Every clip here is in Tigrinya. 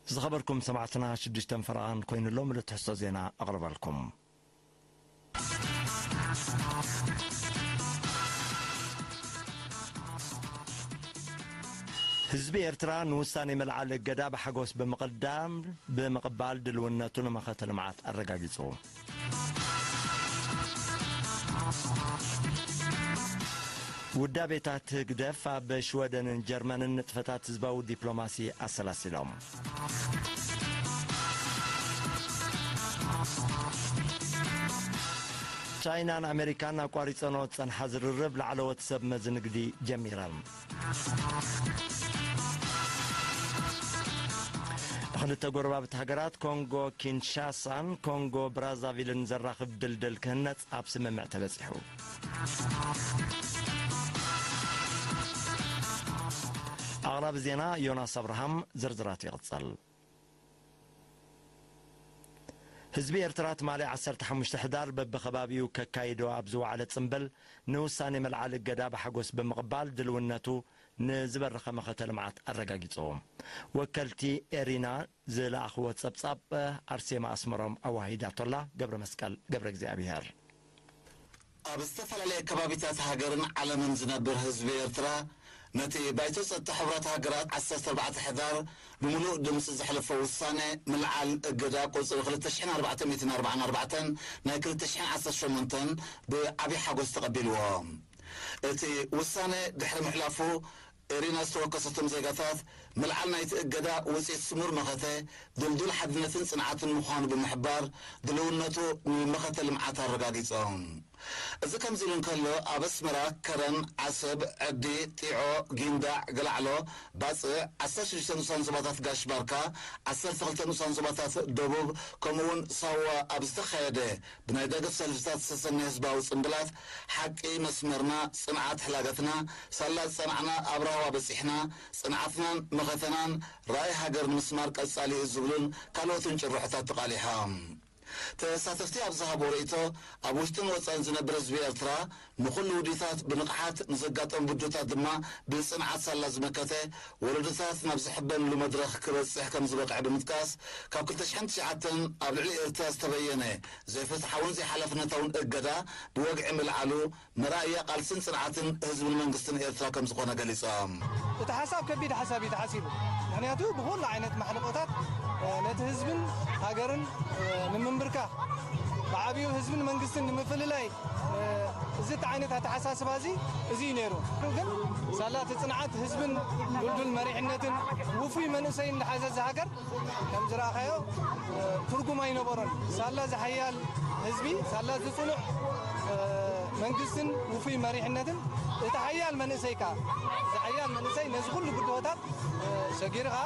ዝኸበርኩም ሰማዕትና፣ ሽዱሽተ ፈረቓ ኮይኑ ኣሎ። ምሉእ ትሕዝቶ ዜና ኣቕርበልኩም። ህዝቢ ኤርትራ ንውሳኔ ምልዓል እገዳ ብሓጎስ ብምቕዳም፣ ብምቕባል ድልውነቱ ንመኸተ ልምዓት ኣረጋጊጹ። ውዳቤታት ህግደፍ ኣብ ሽወደንን ጀርመንን ንጥፈታት ህዝባዊ ዲፕሎማሲ ኣሰላሲሎም። ቻይናን ኣሜሪካን ኣቋሪጸንኦ ዝጸንሓ ዝርርብ ላዕለዎት ሰብ መዚ ንግዲ ጀሚረን። ክልተ ጎረባብቲ ሃገራት ኮንጎ ኪንሻሳን ኮንጎ ብራዛቪልን ዘራኽብ ድልድል ክህነጽ ኣብ ስምምዕ ተበጺሑ። ኣቕራቢ ዜና ዮናስ ኣብርሃም፣ ዝርዝራቱ ይቕጸል። ህዝቢ ኤርትራ ትማሊ ዓሰርተ ሓሙሽተ ሕዳር በብኸባቢኡ ከካይዶ ኣብ ዝወዓለ ጽምብል፣ ንውሳኔ ምልዓል እገዳ ብሓጎስ ብምቕባል፣ ድልውነቱ ንዝበረኸ መኸተ ልምዓት ኣረጋጊጹ። ወከልቲ ኤሪና ዝለኣኽዎ ጸብጻብ ኣርሴማ ኣስመሮም ኣዋሂዳቶላ። ገብረ መስቀል ገብረ እግዚኣብሔር። ኣብ ዝተፈላለየ ከባቢታት ሃገርን ዓለምን ዝነብር ህዝቢ ኤርትራ፣ ነቲ ባይቶ ጸጥታ ሕቡራት ሃገራት ዓሰርተ ኣርባዕተ ሕዳር ብምሉእ ድምጺ ዘሕለፎ ውሳነ ምልዓል እገዳ ቁጽሪ ክልተ ሽሕን ኣርባዕተ ሚእትን ኣርባዓን ኣርባዕተን ናይ ክልተ ሽሕን ዓሰርተ ሸሞንተን ብዓቢ ሓጎስ ተቐቢልዎ። እቲ ውሳነ ድሕሪ ምሕላፉ፣ ኤሪና ዝተወከሰቶም ዜጋታት፣ ምልዓል ናይቲ እገዳ ውጽኢት ስሙር መኸተ፣ ድልዱል ሓድነትን ጽንዓትን ምዃኑ ብምሕባር፣ ድልውነቱ ንመኸተ ልምዓት ኣረጋጊጾም። እዚ ከምዚ ኢሉ እንከሎ፣ ኣብ ኣስመራ፣ ከረን፣ ዓሰብ፣ ዕዲ፣ ጢዖ፣ ጊንዳዕ፣ ገላዕሎ፣ ባጽዕ፣ ዓሰርተ ሽዱሽተ ንኡሳን ዞባታት ጋሽ ባርካ፣ ዓሰርተ ክልተ ንኡሳን ዞባታት ደቡብ፣ ከምኡ'ውን ሳዋ ኣብ ዝተኻየደ ብናይ ደገፍ ሰልፍታት ዝተሰነየ ህዝባዊ ጽምብላት፣ ሓቂ መስመርና፣ ጽንዓት ሕላገትና፣ ሳላ ዝጸናዕና ኣብ ራህዋ በጺሕና፣ ጽንዓትናን መኸተናን ራእይ ሃገር ንምስማር ቀጻሊ እዩ ዝብሉን ካልኦትን ጭርሖታት ተቓሊሖም። ተሳተፍቲ ኣብ ዝሃቦ ርእይቶ፣ ኣብ ውሽጥን ወጻኢን ዝነብር ህዝቢ ኤርትራ ንኹሉ ውዲታት ብንቕሓት፣ ንዘጋጠሙ ብድሆታት ድማ ብጽንዓት ሳላ ዝመከተ፣ ወለዶታት ናብ ዝሕበንሉ መድረኽ ክበጽሕ ከም ዝበቕዐ ብምጥቃስ፣ ካብ ክልተ ሽሕን ትሽዓተን ኣብ ልዕሊ ኤርትራ ዝተበየነ ዘይፍትሓውን ዘይሓላፍነታውን እገዳ ብወግዒ ምልዓሉ፣ መርኣያ ቃልስን ጽንዓትን ህዝብን መንግስትን ኤርትራ ከም ዝኾነ ገሊጾም። እቲ ሓሳብ ከቢድ ሓሳብ እዩ ተሓሲቡ። ምኽንያቱ ብኹሉ ዓይነት ማሕለቖታት፣ እ፣ ነቲ ህዝብን ሃገርን፣ እ፣ ንምንብርካኽ፣ ብዓብዩ ህዝብን መንግስትን ንምፍልላይ፣ እ፣ እዚ እቲ ዓይነት ኣተሓሳስባ እዚ፣ እዚ እዩ ነይሩ። ግን ሳላ እቲ ጽንዓት ህዝብን ድልዱል መሪሕነትን ውፉይ መንእሰይን ዝሓዘ እዚ ሃገር፣ ከም ዝረኣኻዮ፣ እ፣ ትርጉም ኣይነበሮን። ሳላ ዝሓያል ህዝቢ፣ ሳላ ዝጽኑዕ፣ እ፣ መንግስትን ውፉይ መሪሕነትን፣ እቲ ሓያል መንእሰይ ከኣ፣ እዚ ሓያል መንእሰይ ነዚ ኩሉ ብድሆታት፣ እ፣ ሰጊሩ ከኣ፣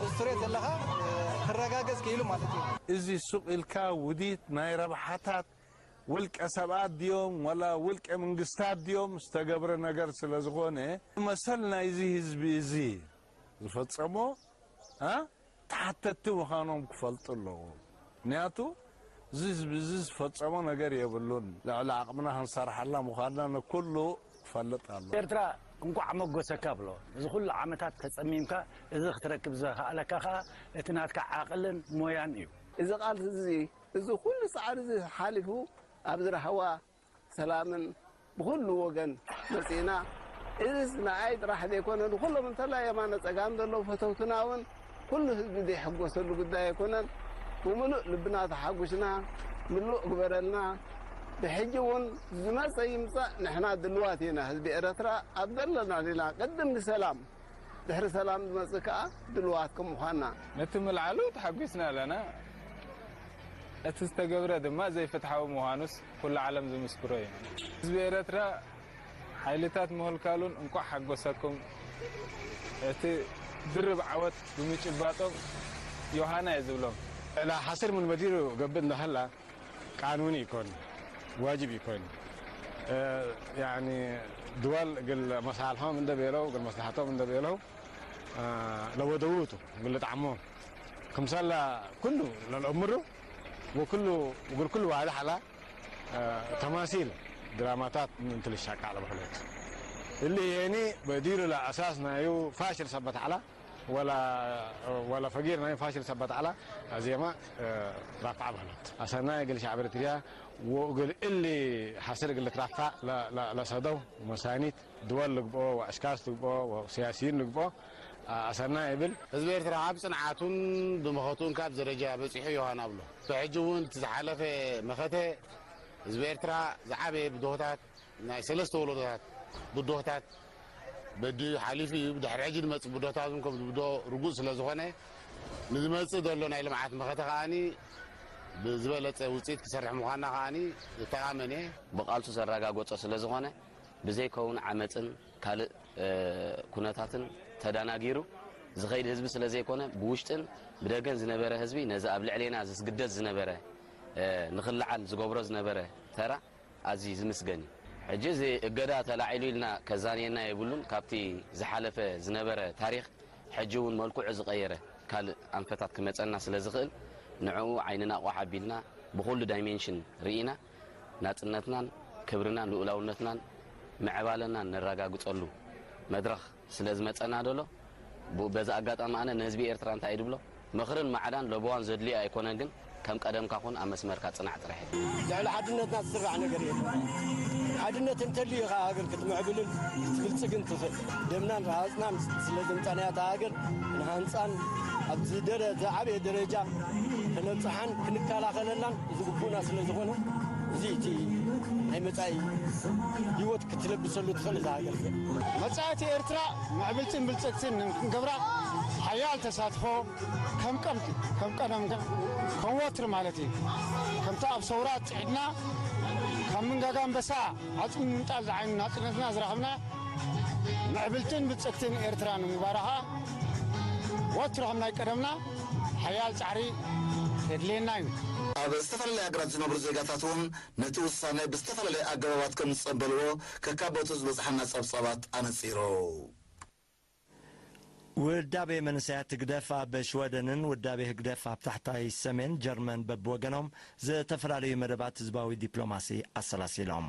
እዚ ትሪኦ ዘለኻ፣ እ፣ ክረጋገጽ ክኢሉ ማለት እዩ። እዚ ሱቕ ኢልካ ውዲት ናይ ረብሓታት ውልቀ ሰባት ድዮም ዋላ ውልቀ መንግስታት ድዮም ዝተገብረ ነገር ስለ ዝኾነ፣ መሰል ናይዚ ህዝቢ እዚ ዝፈጸሞ፣ እ፣ ተሓተትቲ ምዃኖም ክፈልጡ ኣለዎም። ምኽንያቱ፣ እዚ ህዝቢ እዚ ዝፈጸሞ ነገር የብሉን። ልዕሊ ዓቕምና ክንሰርሓላ ምዃንና ንኩሉ ክፈልጥ ኣለዎ። ኤርትራ እንቋዕ መጎሰካ ብሎ። እዚ ኩሉ ዓመታት ተጸሚምካ፣ እዚ ክትረክብ ዘኽኣለካ ከኣ እቲ ናትካ ዓቕልን ሞያን እዩ። እዚ ቃልሲ እዚ፣ እዚ ኩሉ ጻዕሪ እዚ ሓሊፉ፣ ኣብዚ ራህዋ ሰላምን ብኹሉ ወገን መጺእና። እዚስ ንዓይ ጥራሕ ዘይኮነ፣ ንኹሎም እንተላይ የማነ ጸጋም ዘለዉ ፈተውትና እውን ኩሉ ህዝቢ ዘይሕጎሰሉ ጉዳይ ኣይኮነን። ብምሉእ ልብና ተሓጒስና፣ ምሉእ ግበረልና። ብሕጂ እውን ዝመጸ ይምጻእ፣ ንሕና ድልዋት ኢና። ህዝቢ ኤረትራ ኣብ ዘለናሉ ኢና። ቅድም ንሰላም፣ ድሕሪ ሰላም ዝመጽእ ከኣ ድልዋት ከም ምዃንና። ነቲ ምልዓሉ ተሓጒስና ኣለና። እቲ ዝተገብረ ድማ ዘይፍትሓዊ ምዃኑስ ኩሉ ዓለም ዝምስክሮ እዩ። ህዝቢ ኤረትራ ሓይልታት ምኽልካሉን እንቋዕ ሓጎሰኩም። እቲ ድርብ ዓወት ብምጭባጦም ዮሃና እየ ዝብሎም። لا حصير من مدير قبل نهلا قانوني يكون واجب يكون يعني دول قل مصالحهم من دبيلو قل مصلحتهم من دبيلو لو دوتو قل طعمهم كمسلا كله للعمره وكل وكل كل واحد على آه، تماثيل دراماتات من تلشاك على بحلوت اللي يعني بدير الأساس نايو فاشل سبت على ولا ولا فقير نايو فاشل سبت على زي ما آه، رافع بحلوت أصلا يقل شعب إريتريا وقل اللي حصل قل ترافع لا لا لا صدو مسانيت دول لقبو وأشكاس لقبو وسياسيين لقبو أصلا يبل ህዝቢ ኤርትራ ኣብ ጽንዓቱን ብመኸቱን ካብ ደረጃ በጺሑ ዮሃና ብሎ ብሕጂ እውን እቲ ዝሓለፈ መኸተ ህዝቢ ኤርትራ ዝዓበየ ብድሆታት ናይ ሰለስተ ወለዶታት ብድሆታት በዲ ሓሊፉ እዩ። ብድሕሪ ሕጂ ዝመጽእ ብድሆታት እውን ከም ብድሆ ርጉእ ስለ ዝኾነ ንዝመጽእ ዘሎ ናይ ልምዓት መኸተ ከኣኒ ብዝበለጸ ውጽኢት ክሰርሕ ምዃንና ከኣኒ ዝተኣመነ እየ። ብቓልሱ ዘረጋገጾ ስለ ዝኾነ ብዘይከውን ዓመጽን ካልእ ኩነታትን ተዳናጊሩ ዝኸይድ ህዝቢ ስለ ዘይኮነ ብውሽጥን ብደገን ዝነበረ ህዝቢ ነዚ ኣብ ልዕሌና ዝስግደድ ዝነበረ ንኽልዓል ዝገብሮ ዝነበረ ተራ ኣዝዩ ዝምስገን እዩ። ሕጂ እዚ እገዳ ተላዒሉ ኢልና ከዛንየና የብሉን። ካብቲ ዝሓለፈ ዝነበረ ታሪኽ ሕጂ እውን መልክዑ ዝቐየረ ካልእ ኣንፈታት ክመጸና ስለ ዝኽእል ንዕኡ ዓይንና ቋሕ ኣቢልና ብኹሉ ዳይሜንሽን ርኢና ናጽነትናን ክብርናን ልኡላውነትናን ምዕባለናን ነረጋግጸሉ መድረኽ ስለ ዝመጸና ደሎ በዚ ኣጋጣሚ ኣነ ንህዝቢ ኤርትራ እንታይ ድብሎ ምኽርን ማዕዳን ለበዋን ዘድልዮ ኣይኮነን ግን ከም ቀደምካ ኩን ኣብ መስመርካ ጽናዕ ጥራሕ ልዕሊ ሓድነትና ዝስራሕ ነገር የለ ሓድነት እንተልዩ ኢኻ ሃገር ክትምዕብልን ክትብልጽግን ትኽእል ደምናን ረሃፅናን ስለ ዘምፃናያ እታ ሃገር ክንሃንፃን ኣብዚ ደረ ዝዓበየ ደረጃ ከነብፅሓን ክንከላኸለላን ዝግቡና ስለ ዝኾነ እዚ እቲ ናይ መፃኢ ህይወት ክትለብሰሉ ትኽእል እዛ ሃገር እዚኣ። መፃእቲ ኤርትራ ምዕብልትን ብልፅግትን ክንገብራ ሓያል ተሳትፎ ከም ቀም ከም ቀደም ከም ወትር ማለት እዩ ከምቲ ኣብ ሰውራ ፅዒድና ካብ ምንጋጋ ኣንበሳ ዓፅሚ ምንጣል ዝዓይኑ ናፅነትና ዝረኸብና ምዕብልትን ብልፅግትን ኤርትራ ንምባራኻ ወትሩ ከም ናይ ቀደምና ሓያል ፃዕሪ የድልየና እዩ። ኣብ ዝተፈላለያ ሃገራት ዝነብሩ ዜጋታት እውን ነቲ ውሳነ ብዝተፈላለየ ኣገባባት ከም ዝጸበልዎ ከካብ ቦትኡ ዝበጽሓና ጸብጻባት ኣነጺሩ። ውዳቤ መንእሰያት ህግደፍ ኣብ ሽወደንን ውዳቤ ህግደፍ ኣብ ታሕታይ ሰሜን ጀርመን በብወገኖም ዝተፈላለዩ መደባት ህዝባዊ ዲፕሎማሲ ኣሰላሲሎም።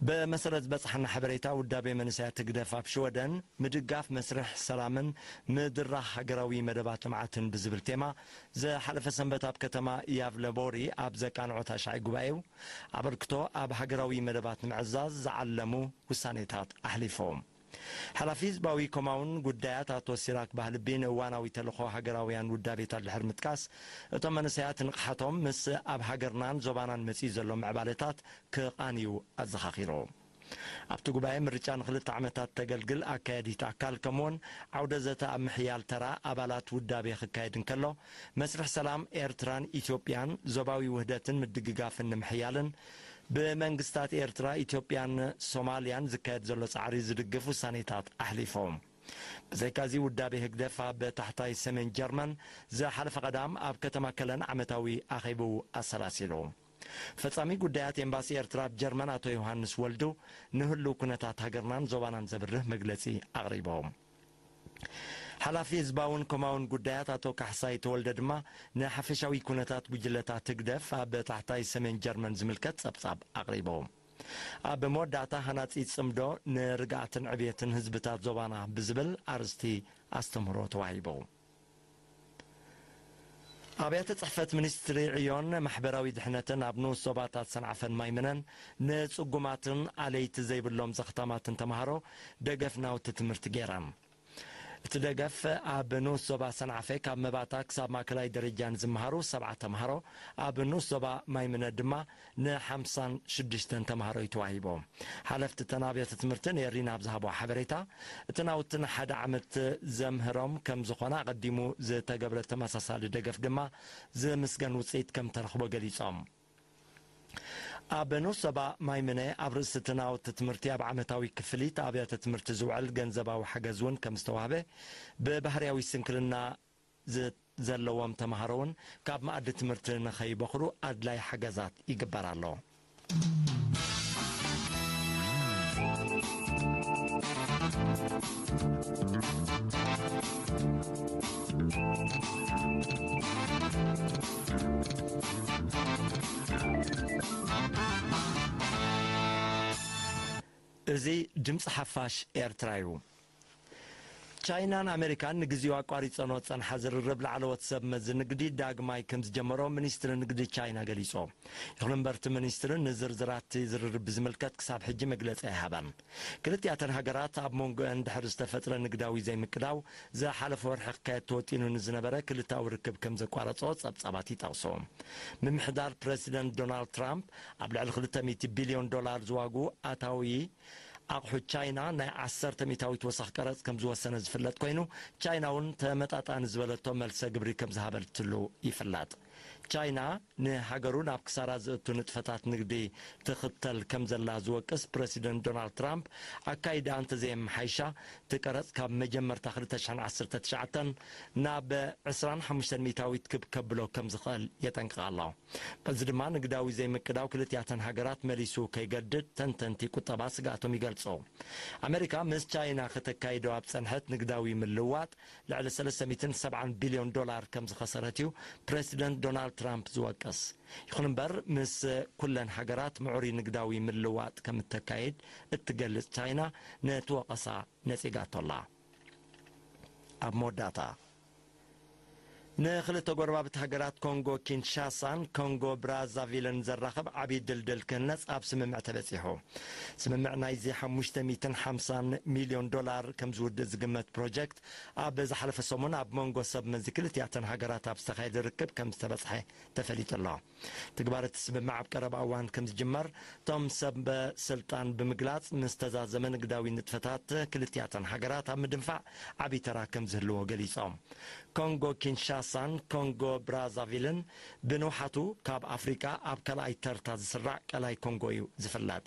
ብመሰረት ዝበጽሓና ሓበሬታ ውዳቤ መንእሰያት ህግደፍ ኣብ ሽወደን ምድጋፍ መስርሕ ሰላምን ምድራኽ ሃገራዊ መደባት ልምዓትን ብዝብል ቴማ ዝሓለፈ ሰንበት ኣብ ከተማ ያቭለቦሪ ኣብ ዘቃንዖ ታሽዓይ ጉባኤኡ ኣበርክቶ ኣብ ሃገራዊ መደባት ንምዕዛዝ ዝዓለሙ ውሳኔታት ኣሕሊፉ። ሓላፊ ህዝባዊ ኮማውን ጉዳያት ኣቶ ሲራክ ባህልቢ ንእዋናዊ ተልእኾ ሃገራውያን ውዳቤታት ድሕሪ ምጥቃስ እቶም መንእሰያት ንቕሓቶም ምስ ኣብ ሃገርናን ዞባናን መጺኡ ዘሎ ምዕባለታት ክቓንዩ ኣዘኻኺሩ። ኣብቲ ጉባኤ ምርጫ ንክልተ ዓመታት ተገልግል ኣካያዲት ኣካል ከምኡውን ዓውደ ዘተ ኣብ ምሕያል ተራ ኣባላት ውዳቤ ክካየድ እንከሎ መስርሕ ሰላም ኤርትራን ኢትዮጵያን ዞባዊ ውህደትን ምድግጋፍን ንምሕያልን ብመንግስታት ኤርትራ ኢትዮጵያን ሶማልያን ዝካየድ ዘሎ ጻዕሪ ዝድግፍ ውሳኔታት ኣሕሊፎም። ብዘይካዚ ውዳቤ ህግደፍ ኣብ ታሕታይ ሰሜን ጀርመን ዝሓለፈ ቀዳም ኣብ ከተማ ከለን ዓመታዊ ኣኼብኡ ኣሰላሲሉ። ፈጻሚ ጉዳያት ኤምባሲ ኤርትራ ኣብ ጀርመን ኣቶ ዮሃንስ ወልዱ ንህሉው ኩነታት ሃገርናን ዞባናን ዘብርህ መግለጺ ኣቕሪቦም። ሓላፊ ህዝባውን ኮማውን ጉዳያት ኣቶ ካሕሳይ ተወልደ ድማ ንሓፈሻዊ ኩነታት ጉጅለታት ህግደፍ ኣብ ታሕታይ ሰሜን ጀርመን ዝምልከት ጸብጻብ ኣቕሪቦም። ኣብ መወዳእታ ሃናጺ ጽምዶ ንርግኣትን ዕብየትን ህዝብታት ዞባና ብዝብል ኣርእስቲ ኣስተምህሮ ተዋሂቡ። ኣብያተ ጽሕፈት ሚኒስትሪ ዕዮን ማሕበራዊ ድሕነትን ኣብ ንኡስ ዞባታት ሰንዓፈን ማይምነን ንጽጉማትን ኣለይቲ ዘይብሎም ዘኽታማትን ተምሃሮ ደገፍ ናውቲ ትምህርቲ ገይረን። እቲ ደገፍ ኣብ ንኡስ ዞባ ሰንዓፈ ካብ መባእታ ክሳብ ማእከላይ ደረጃ ንዝመሃሩ ሰብዓ ተምሃሮ፣ ኣብ ንኡስ ዞባ ማይምነ ድማ ንሓምሳን ሽዱሽተን ተምሃሮ እዩ ተዋሂቦም። ሓለፍቲ እተን ኣብያተ ትምህርቲ ንኤሪና ኣብ ዝሃቦ ሓበሬታ፣ እቲ ናውቲ ንሓደ ዓመት ዘምህሮም ከም ዝኾነ ኣቐዲሙ ዝተገብረ ተመሳሳሊ ደገፍ ድማ ዝምስገን ውፅኢት ከም ተረኽቦ ገሊጾም። ኣብ ንኡስ ዞባ ማይምነ ኣብ ርእሲ እቲ ናውቲ ትምህርቲ ኣብ ዓመታዊ ክፍሊት ኣብያተ ትምህርቲ ዝውዕል ገንዘባዊ ሓገዝ እውን ከም ዝተዋህበ ብባህርያዊ ስንክልና ዝ- ዘለዎም ተምሃሮ እውን ካብ መኣዲ ትምህርቲ ንኸይበኽሩ ኣድላይ ሓገዛት ይግበር ኣሎ። እዚ ድምፂ ሓፋሽ ኤርትራ እዩ። ቻይናን ኣሜሪካን ንግዜኡ ኣቋሪጸንኦ ዝጸንሓ ዝርርብ ላዕለዎት ሰብ መዚ ንግዲ ዳግማይ ከም ዝጀመሮ ሚኒስትሪ ንግዲ ቻይና ገሊጹ። ይኹን እምበር እቲ ሚኒስትሪ ንዝርዝራት ዝርርብ ብዝምልከት ክሳብ ሕጂ መግለጺ ኣይሃበን። ክልቲኣተን ሃገራት ኣብ መንጎአን ድሕሪ ዝተፈጥረ ንግዳዊ ዘይምቅዳው ዝሓለፈ ወርሒ ክካየድ ተወጢኑ ንዝነበረ ክልታዊ ርክብ ከም ዘቋረጾ ጸብጻባት ይጠቕሱ። ምምሕዳር ፕረሲደንት ዶናልድ ትራምፕ ኣብ ልዕሊ ክልተ ሚእቲ ቢልዮን ዶላር ዝዋግኡ ኣታዊ ኣቕሑ ቻይና ናይ ዓሰርተ ሚእታዊት ወሰኽ ቀረጽ ከም ዝወሰነ ዝፍለጥ ኮይኑ፣ ቻይና እውን ተመጣጣኒ ዝበለቶ መልሰ ግብሪ ከም ዝሃበትሉ ይፍለጥ። ቻይና ንሃገሩ ናብ ክሳራ ዝእቱ ንጥፈታት ንግዲ ትኽተል ከም ዘላ ዝወቅስ ፕረሲደንት ዶናልድ ትራምፕ፣ ኣካይዳ እንተዘየመሓይሻ እቲ ቀረጽ ካብ መጀመርታ ክልተ ሽሕን ዓሰርተ ትሽዓተን ናብ ዕስራን ሓሙሽተን ሚእታዊት ክብ ከብሎ ከም ዝኽእል የጠንቅቕ ኣሎ። በዚ ድማ ንግዳዊ ዘይምቅዳው ክልቲኣተን ሃገራት መሊሱ ከይገድድ ተንተንቲ ቁጠባ ስግኣቶም ይገልጹ። ኣሜሪካ ምስ ቻይና ከተካይዶ ኣብ ጸንሐት ንግዳዊ ምልዋጥ ልዕሊ ሰለስተ ሚእትን ሰብዓን ቢልዮን ዶላር ከም ዝኸሰረት እዩ ፕረሲደንት ዶናልድ ትራምፕ ዝወቅስ። ይኹን እምበር ምስ ኩለን ሃገራት ምዕሩይ ንግዳዊ ምልዋጥ ከም እተካይድ እትገልጽ ቻይና ነቲ ወቐሳ ነጺጋቶ ኣላ። ኣብ መወዳእታ ንክልተ ጎረባብቲ ሃገራት ኮንጎ ኪንሻሳን ኮንጎ ብራዛቪልን ዘራኽብ ዓብዪ ድልድል ክህነጽ ኣብ ስምምዕ ተበጺሑ። ስምምዕ ናይዚ ሓሙሽተ ሚእትን ሓምሳን ሚልዮን ዶላር ከም ዝውድእ ዝግመት ፕሮጀክት ኣብ ዝሓለፈ ሰሙን ኣብ መንጎ ሰብ መዚ ክልቲኣተን ሃገራት ኣብ ዝተኻየደ ርክብ ከም ዝተበጽሐ ተፈሊጡ ኣሎ። ትግባር እቲ ስምምዕ ኣብ ቀረባ እዋን ከም ዝጅመር እቶም ሰብ ስልጣን ብምግላጽ፣ ምስ ተዛዘመ ንግዳዊ ንጥፈታት ክልቲኣተን ሃገራት ኣብ ምድንፋዕ ዓብዪ ተራ ከም ዝህልዎ ገሊጾም። ኮንጎ ኪንሻሳን ኮንጎ ብራዛቪልን ብንውሓቱ ካብ ኣፍሪቃ ኣብ ካልኣይ ተርታ ዝስራዕ ቀላይ ኮንጎ እዩ ዝፍለጥ።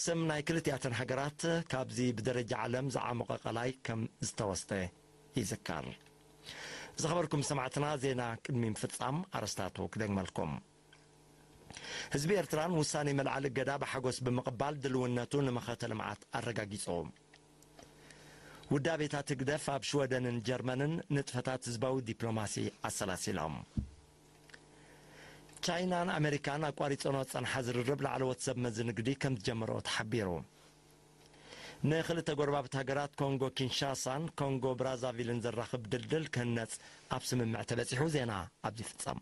ስም ናይ ክልቲኣተን ሃገራት ካብዚ ብደረጃ ዓለም ዝዓሞቐ ቀላይ ከም ዝተወስደ ይዝከር። ዝኸበርኩም ሰማዕትና፣ ዜና ቅድሚ ምፍጻም ኣረስታቱ ክደግመልኩም። ህዝቢ ኤርትራን ውሳኔ መልዓሊ እገዳ ብሓጎስ ብምቕባል ድልውነቱ ንመኸተ ልምዓት ኣረጋጊጹ። ውዳቤታት ህግደፍ ኣብ ሽወደንን ጀርመንን ንጥፈታት ህዝባዊ ዲፕሎማሲ ኣሰላሲሎም። ቻይናን ኣሜሪካን ኣቋሪጸንኦ ዝጸንሓ ዝርርብ ላዕለዎት ሰብ መዚ ንግዲ ከም ዝጀመርኦ ተሓቢሩ። ንክልተ ጎረባብቲ ሃገራት ኮንጎ ኪንሻሳን ኮንጎ ብራዛቪልን ዘራኽብ ድልድል ክህነጽ ኣብ ስምምዕ ተበጺሑ። ዜና ኣብዚ ይፍጸም።